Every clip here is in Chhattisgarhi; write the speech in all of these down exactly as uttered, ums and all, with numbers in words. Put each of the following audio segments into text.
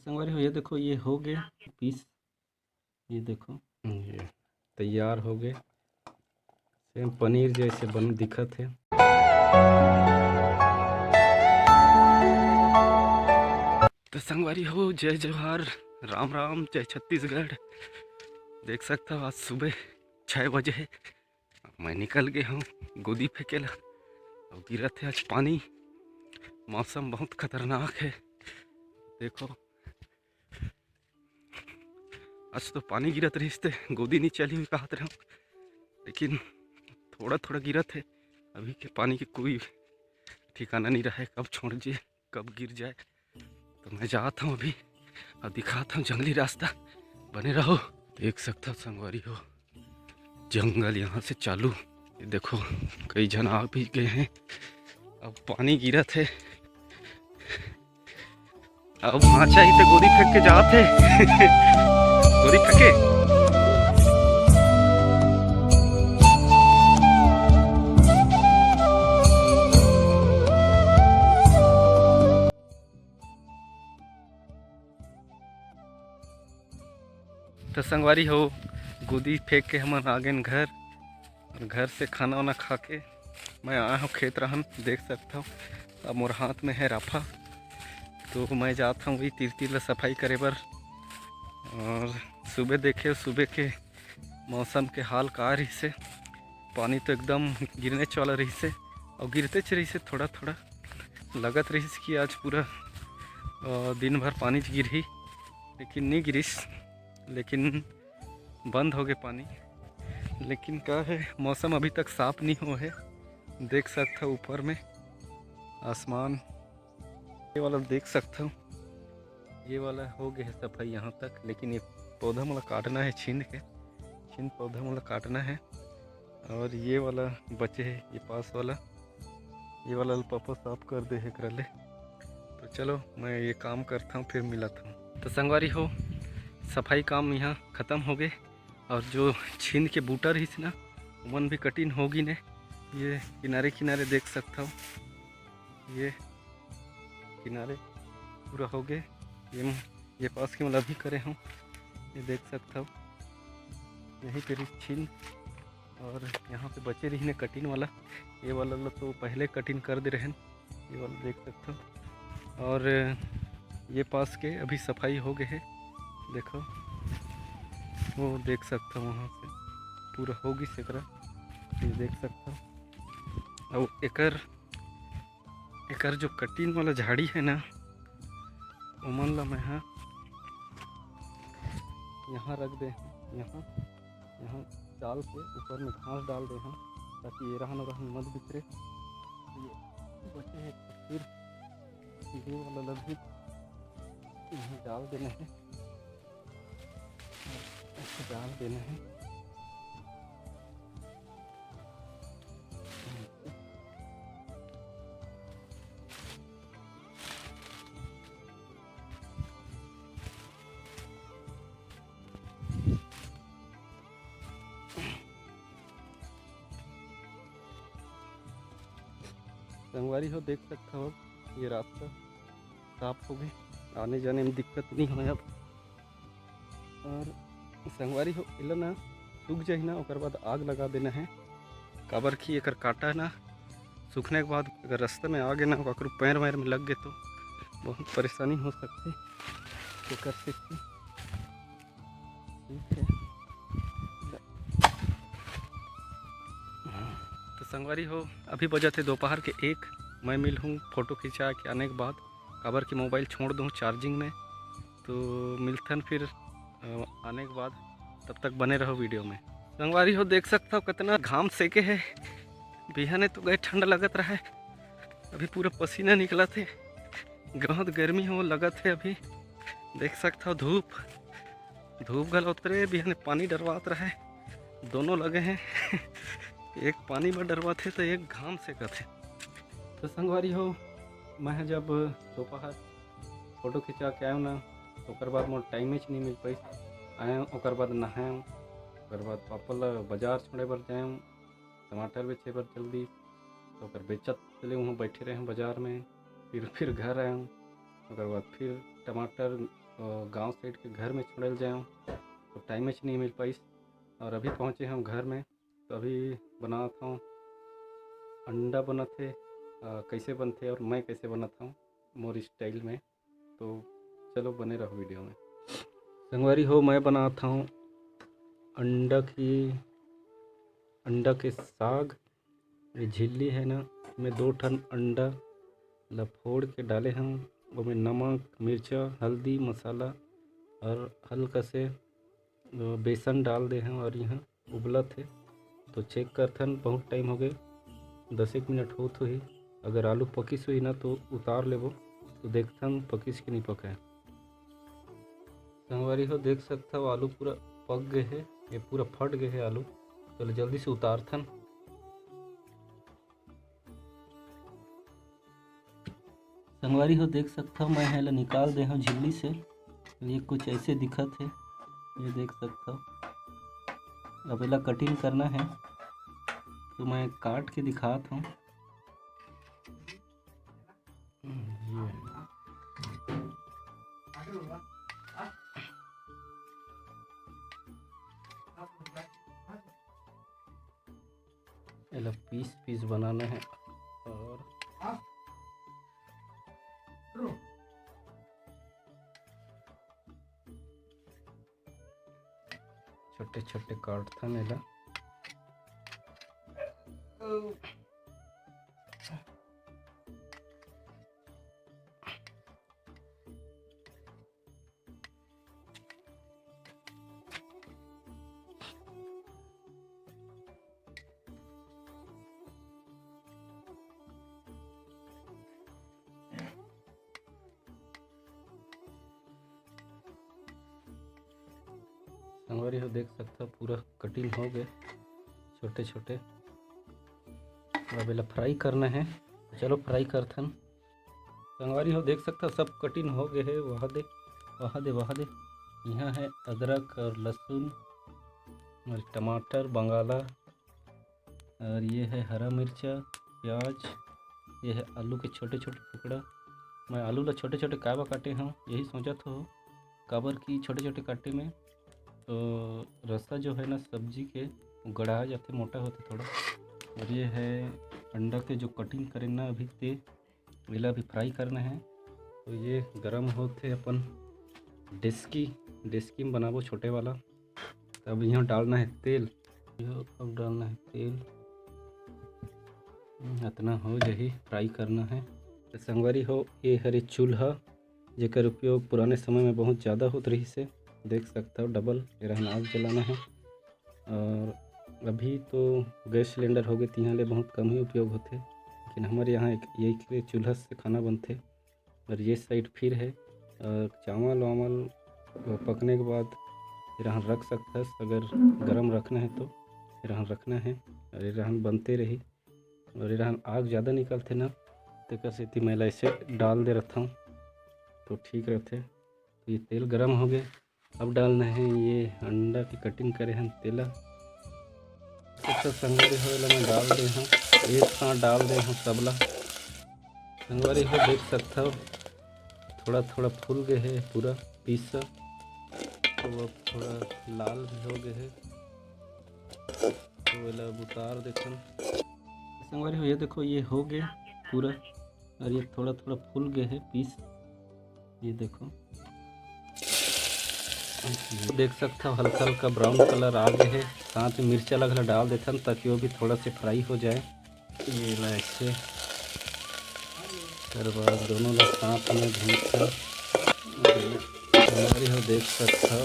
संगवारी हो, ये देखो, ये हो गए पीस, ये देखो, ये तैयार हो गए, सेम पनीर जैसे बन दिखत हे। तो संगवारी हो, जय जोहार, राम राम, जय छत्तीसगढ़। देख सकता हो, आज सुबह छः बजे हे, मैं निकल गए हूँ गोदी फेंके ला। अब गिरत हे आज पानी, मौसम बहुत खतरनाक हे। देखो, आज तो पानी गिरत रहिस ते गोदी नहीं चली हुई कहत रहूँ, लेकिन थोड़ा थोड़ा गिरत हे। अभी के पानी के कोई ठिकाना नहीं रहे, कब छोड़ जाए, कब गिर जाए। तो मैं जात हूँ अभी, अब दिखात हूँ जंगली रास्ता, बने रहो। देख सकता हो संगवारी हो, जंगल यहाँ से चालू। ये देखो, कई झन आ भी गए हैं। अब पानी गिरत हे, अब भांचा ही तो गोदी फेंक के जात हे। गोदी फेंके। तो संगवारी हो, गोदी फेंक के हमन आ गेन घर, और घर से खाना वाना खा के मैं आया हूँ खेत रहन। देख सकता हूँ, अब मोर हाथ में है राफा, तो मैं जात हूँ वही तीर-तीर ला सफाई करे बर। और सुबह देखे, सुबह के मौसम के हाल का रहिसे, पानी तो एकदम गिरनेच वाला रहिसे, और गिरतेच रहिसे थोड़ा थोड़ा। लगत रहिस कि आज पूरा, अ, दिन भर पानी च गिरही, लेकिन नहीं गिरिस, लेकिन बंद हो गए पानी। लेकिन का है, मौसम अभी तक साफ नहीं हो है। देख सकता हो ऊपर में आसमान, ये वाला देख सकता हो, ये वाला हो गए है सफाई यहाँ तक, लेकिन ये पौधा मोला काटना है छींद के, छींद पौधा मोला काटना है। और ये वाला बचे है, ये पास वाला, ये वाला ल पापा साफ कर दे है एकरा ले। तो चलो, मैं ये काम करता हूँ, फिर मिलत हूँ। तो संगवारी हो, सफाई काम यहाँ खत्म हो गए, और जो छींद के बूटा रहिस ना, ओमन भी कटिन होगी ने। ये किनारे किनारे देख सकता हो, ये किनारे पूरा हो गए। ये म-, ये पास के मतलब अभी करे हूँ, ये देख सकता हो, यहीं पे रहिस छींद। और यहाँ पे बचे रहिने कटिन वाला, ये वाला ला तो पहले कटिन कर दे रहन, ये वाला देख सकता हो। और ये पास के अभी सफाई हो गए है, देखो, वो देख सकता हो, वहाँ से पूरा हो गइस एकरा, ये देख सकता हो। और एकर, एकर जो कटिन वाला झाड़ी है ना, ओमन ला मैं हा यहाँ रख दे, यहाँ, यहाँ डाल के ऊपर में घास डाल दे हूँ, ताकि ये रहन रहन मत बिखरे। ये बचे है, फिर ये वाला ला भी यहाँ डाल देना है, ऐसे डाल देना है। संगवारी हो, देख सकता हो, ये रास्ता साफ हो गए, आने जाने में दिक्कत नहीं हो अब। और संगवारी हो, एला ना सूख जाही ना, ओकर बाद आग लगा देना है, काबर कि एकर कांटा ना सूखने के बाद अगर रास्ते में आ गए ना, काकरो पैर वैर में लग गए तो बहुत परेशानी हो सकती है। एकर से ठीक है। तो संगवारी हो, अभी बजत हे दोपहर के एक। मैं मिलहूँ फोटो खिंचा के आने के बाद, काबर कि मोबाइल छोड़ दूँ चार्जिंग में। तो मिलथन फिर, अ, आने के बाद, तब तक बने रहो वीडियो में। संगवारी हो, देख सकता हो कितना घाम सेके है। बिहाने तो गए ठंड लगत रहे, अभी पूरा पसीना निकलत हे, बहुत गर्मी हो लगत हे अभी। देख सकता हो धूप, धूप घलो उतरे, बिहाने पानी डरवात रहे, दोनों लगे हैं। एक पानी बर डरवात हे तो एक घाम सेकत हे। तो संगवारी हो, मैं जब दोपहर फोटो खिंचा के आयो ना, ओकर बाद मोर टाइमेच नहीं मिल पाइस। आयो, ओकर बाद नहायो, ओकर बाद पापा ला बाजार छोड़े बर जायो, टमाटर बेचे बर चल दी, तो ओकर बेचत चले वहाँ बैठे रहे बाजार में। फिर, फिर घर आयो, ओकर बाद फिर टमाटर गांव साइड के घर में छोड़े ल जाए हूँ, तो टाइम च नहीं मिल पाइस। और अभी पहुँचे हम घर में, तो अभी बनात हूँ, अंडा बनत हे। अ, कैसे बनथे और मैं कैसे बनात हूँ मोर स्टाइल में, तो चलो बने रहो वीडियो में। संगवारी हो, मैं बनात हूँ अंडा की, अंडा के साग। ये झिल्ली है ना, मैं दो ठन अंडा ला फोड़ के डाले हूँ। ओमे नमक, मिर्चा, हल्दी, मसाला और हल्का से, अ, बेसन डाल दे हूँ और यहाँ उबलत हे। तो चेक करथन, बहुत टाइम हो गए, दस एक मिनट होत होही। अगर आलू पकिस होही ना तो उतार लेबो, तो देखथन पकिस के नहीं पकाए। संगवारी हो, देख सकथव आलू पूरा पक गए हे, ये पूरा फट गए हे आलू। चलो जल्दी से उतारथन। संगवारी हो, देख सकथव मैं एला निकाल दे हूँ झिल्ली से। ये कुछ ऐसे दिखत हे, ये देख सकथव। अब एला कटिंग करना है, तो मैं काट के दिखात हूँ। ये। एला पीस पीस बनाना है और छोटे छोटे काटथन एला। संगवारी हो, देख सकथव पूरा कटिंग हो गए छोटे छोटे। अब एला फ्राई करना है, चलो फ्राई करथन। संगवारी हो, देख सकथव सब कटिंग हो गए है। वहाँ दे, वहाँ दे, वहाँ दे। यहाँ है अदरक और लहसुन और टमाटर, बंगाला, और ये है हरा मिर्चा, प्याज, ये है आलू के छोटे छोटे टुकड़ा। मैं आलू ला छोटे छोटे काबर काटे हूँ, यही सोचत हो, काबर कि छोटे छोटे काटे में तो रसा जो है ना सब्जी के, वो गड़ा जाते, मोटा होते थोड़ा। और ये है अंडा के जो कटिंग करेन ना अभी ते, एला अभी फ्राई करना है। तो ये गरम होथे अपन डेस्की, डेस्की में बनाबो छोटे वाला। तब यहाँ डालना है तेल, यह अब डालना है तेल। हम्म, इतना हो जाही, फ्राई करना है। तो संगवारी हो, ये हरे चूल्हा, जेकर उपयोग पुराने समय में बहुत ज़्यादा होत रहिस हे। देख सकथव, डबल ये रहन आग जलाना है। और अभी तो गैस सिलेंडर हो गए, तिहाँ ले बहुत कम ही उपयोग होथे, लेकिन हमारे यहाँ एक, एक चूल्हा से खाना बनथे। और ये साइड फिर है, और चावल वावल पकने के बाद रहन रख सकथस, अगर गरम रखना है तो रहन रखना है। और ये रहन बनते रही, और ये रहन आग ज़्यादा निकलथे ना, तेकर सेती मैं एला ऐसे डाल दे रहथंव, तो ठीक रहथे। तो ये तेल गरम हो गए, अब डालना है ये अंडा की कटिंग करे हन तेला। अच्छा संगवारी हो, एला मैं डाल दे हूँ, एक साथ डाल दे हूँ सबला। संगवारी हो, देख सकथव थोड़ा थोड़ा फूल गए है पूरा पीस, तो अब थोड़ा लाल भी हो गए है, तो एला अब उतार देथन। संगवारी हो, ये देखो, ये हो गए पूरा, और ये थोड़ा थोड़ा फूल गए है पीस, ये देखो। देख सकथव हल्का हल्का ब्राउन कलर आ गए है। साथ में मिर्चा ला घला डाल देथन, ताकि वो भी थोड़ा से फ्राई हो जाए। ये ला ऐसे करवा दोनों ला साथ में भूंजथन। संगवारी हो, देख सकथव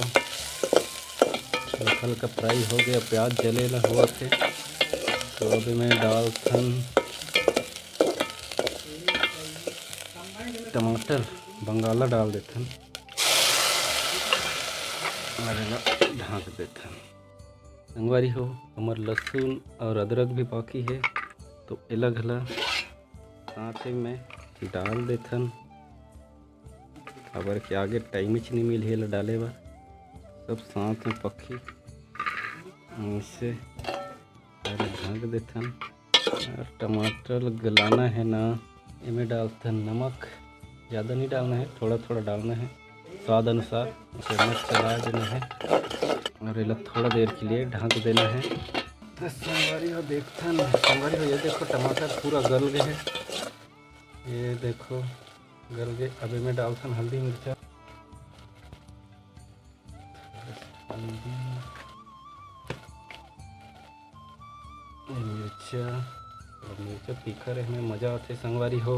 हल्का हल्का फ्राई हो गया, प्याज जले ला हुआ थे। तो अभी मैं डालथन टमाटर, बंगाला डाल देथन और एला ढाँक देथन। संगवारी हो, हमर लहसुन और अदरक भी बाकी है, तो एला घला साथ में डाल देथन। काबर के आगे टाइम च नहीं मिलही एला डाले बर, सब साथ में पकही। ऐसे सारे ढक देथन। और टमाटर गलाना है ना, एमे डालथन नमक, ज़्यादा नहीं डालना है, थोड़ा थोड़ा डालना है। स्वाद अनुसार। ओके, मस्त चला देना है और एला थोड़ा देर के लिए ढक देना है। तो संगवारी हो, देखथन, संगवारी हो, ये देखो, टमाटर पूरा गल गए है। ये देखो, गल गए। अब एमे डालथन हल्दी मिर्चा। हल्दी, मिर्चा, और मिर्चा तीखा रहे में मजा आथे संगवारी हो।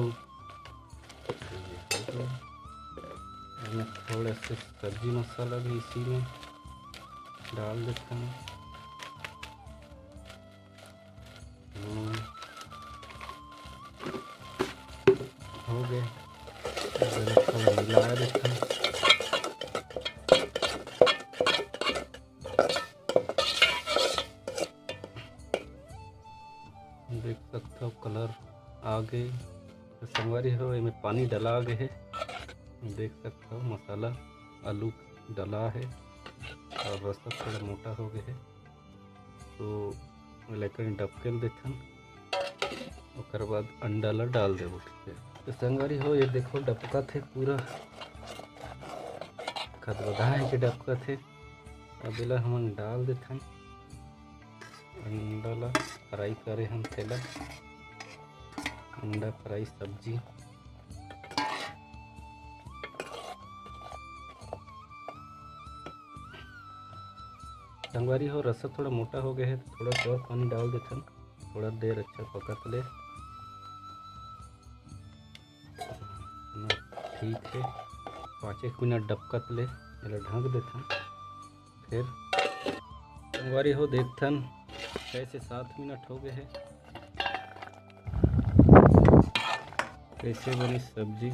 एमे थोड़ा से सब्जी मसाला भी इसी में डाल देथन। हम्म। हो गए। अब एला थोड़ा मिला देथन। देख सकथव, कलर आ गए। तो संगवारी हो, एमे पानी डला गए है। देख सकथव, मसाला आलू डला है और रसा थोड़ा मोटा हो गए है। तो एला कहीं डबकेल देथन, ओकर बाद अंडा ला डाल देबो, ठीक है। तो संगवारी हो, ये देखो, डबकत हे पूरा, खदबदा है के डबकत हे। अब एला हमन डाल देथन अंडा ला, फ्राई करे हन तेला, अंडा फ्राई सब्जी। संगवारी हो, रसा थोड़ा मोटा हो गया है, तो थोड़ा सा और पानी डाल देथन, थोड़ा देर अच्छा पकत ले। ना, ठीक है, पाँच एक मिनट डबकत ले, एला ढक देथन। फिर संगवारी हो, देखथन, छः से सात मिनट हो गए है। कैसे बनी सब्जी,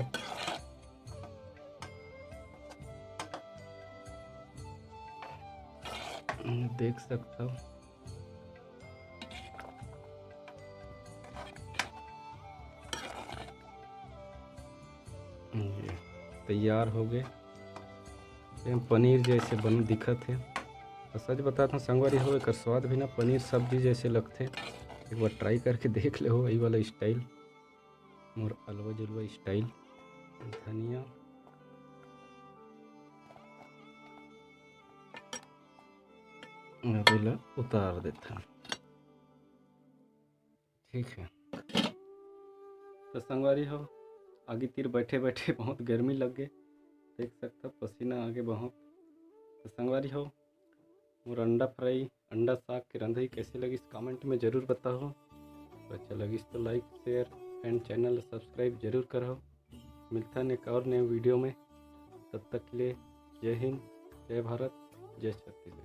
देख सकथव। ये तैयार हो गए। सेम पनीर जैसे बन दिखत हे। और सच बताथव संगवारी हो, एकर स्वाद भी ना पनीर सब्जी जैसे लगथे। एक बार ट्राई करके देख ले हो, यही वाला स्टाइल, मोर अलवा जुलवा स्टाइल। धनिया, अब एला उतार देथन। ठीक है, तो संगवारी हो, आगी तीर बैठे बैठे बहुत गर्मी लग गए, देख सकथव पसीना आगे बहुत। तो संगवारी हो, मोर अंडा फ्राई, अंडा साग के रंधई कैसे लगिस, कमेंट में जरूर बताओ। तो अच्छा लगिस तो लाइक, शेयर and चैनल सब्सक्राइब जरूर करो। मिलथन एक और नए वीडियो में, तब तक के लिए जय हिंद, जय भारत, जय छत्तीसगढ़।